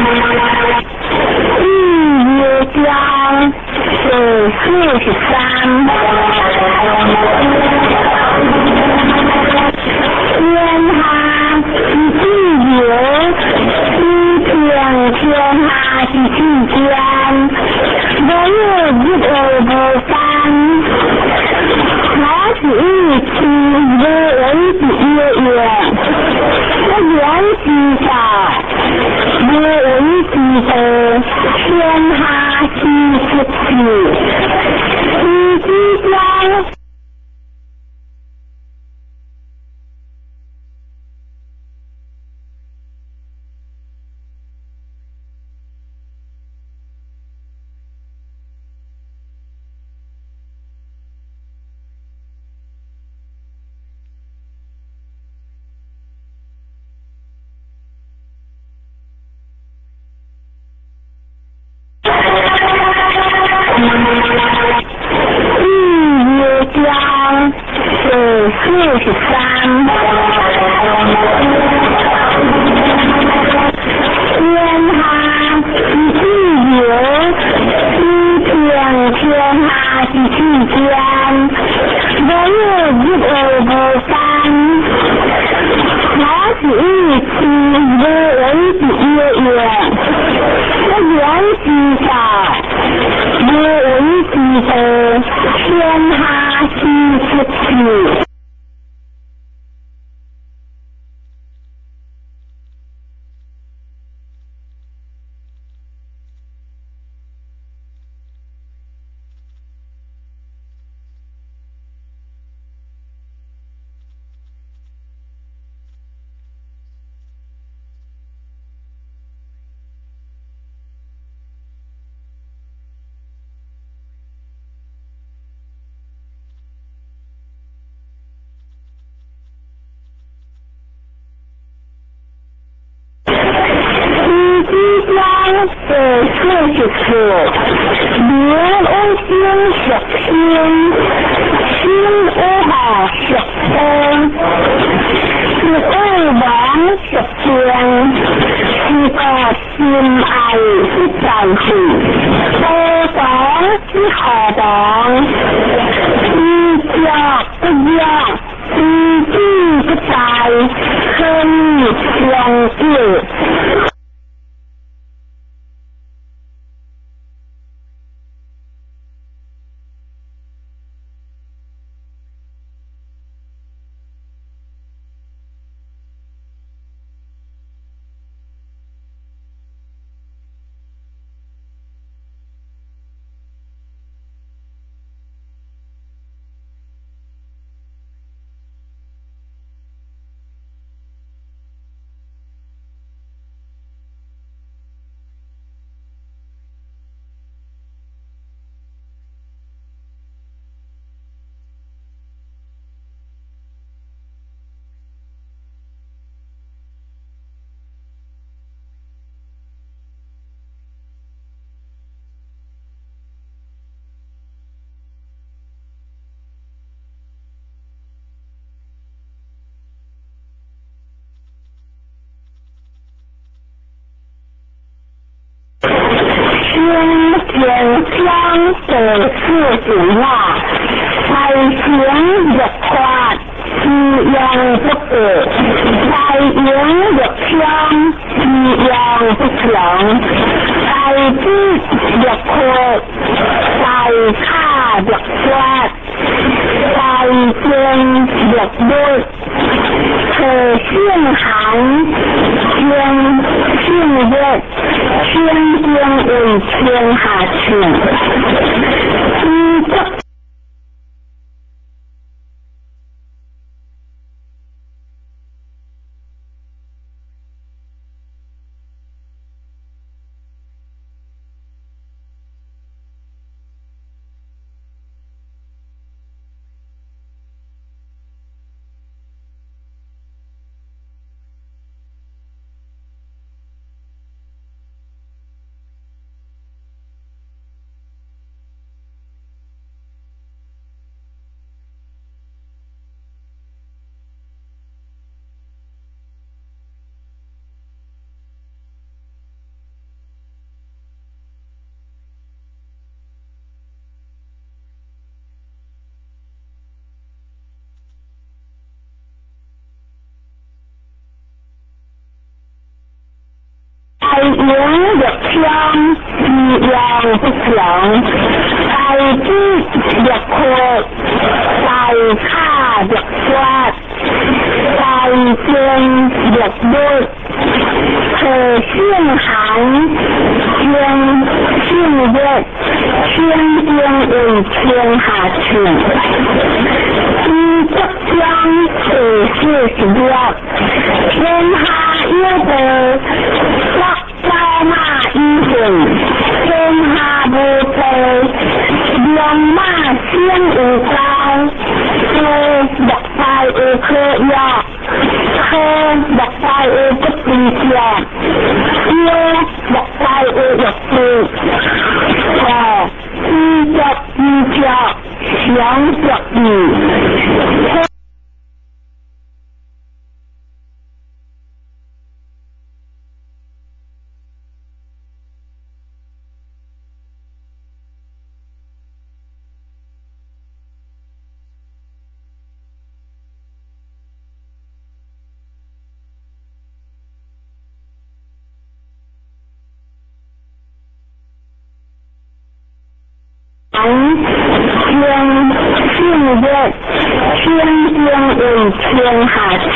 玉月章第43。天下之自由，以平天下之之间，无有日月无间。我是以天无为之月月，不言之道，无为之道，天下之福祉，以之将。第43。天下之自由，以平天下之之间，无有日月无间。我是以天无为之月月，不言之道，无为之道，天下之福祉。第44，明有心属心，心有好属风，是有亡属静，是个心爱之在乎，无常之何妨？知足不欲，知止不在，恒常久。天将第45，大成欲发，自用不过；大勇欲强，自用不强；大智欲阔，大卡欲发，大正欲律，何性寒，将性热，天将为天下士。知足。营欲昌，其用不强；大智若阔，大卡若雪，大政若律，何姓韩，姓姓热，清兵为天下去。依浙江水四十六，天下有道，北走马以混，天下无道，两马先有高，做六代有可药，喝六代有不低价，烧六代有药剂，哦，医药医药，强药医。姓姓热，清兵为天下去。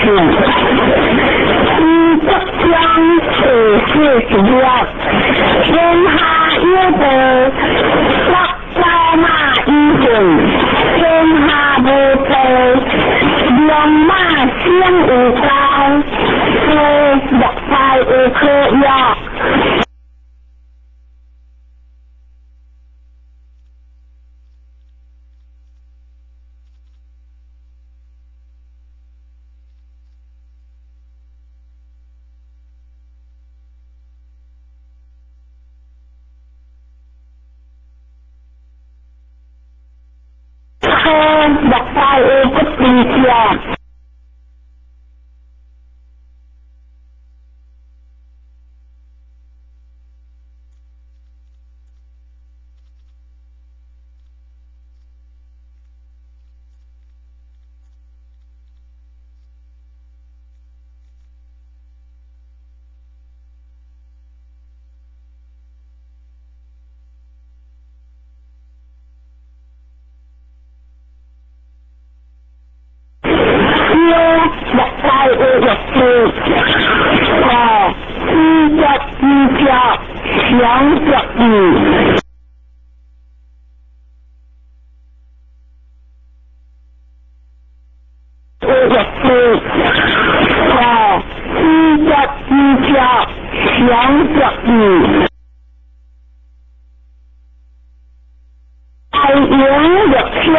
依浙江水四十六，天下有道，北走马以混，天下无道，两马先有高，做六代有可药。喝六代有不低价。六代有药剂，哦，医药医药，强药医。有药剂，哦，医药医药，强药医。大营欲昌，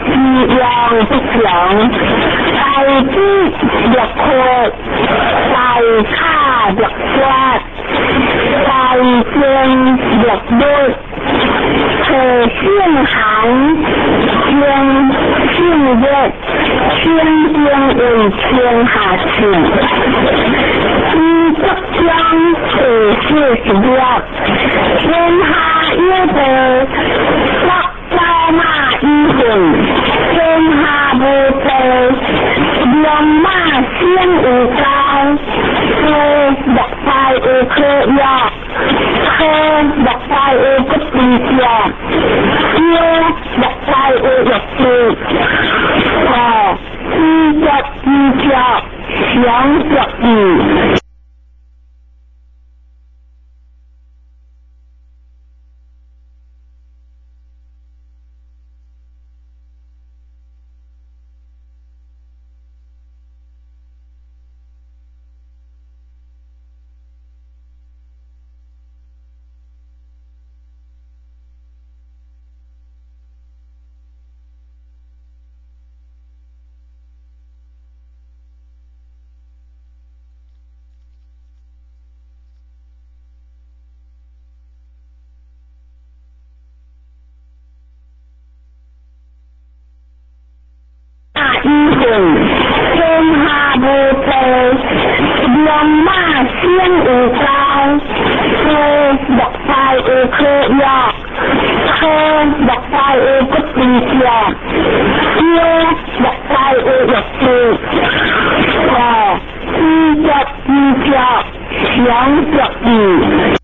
其用不强；大智若阔，大卡若雪，大政若律，何姓韩，姓姓热，清兵为天下去。依浙江水四十六，天下有道，北走马以混，天下无道，两马先有高，做六代有可药，喝六代有不低价，烧六代有药剂，哦，医药医药，强药医。以混，天下无道，两马先有高，做六代有可药，喝六代有不低价，烧六代有药剂，哦，医药医药，强雄卓志。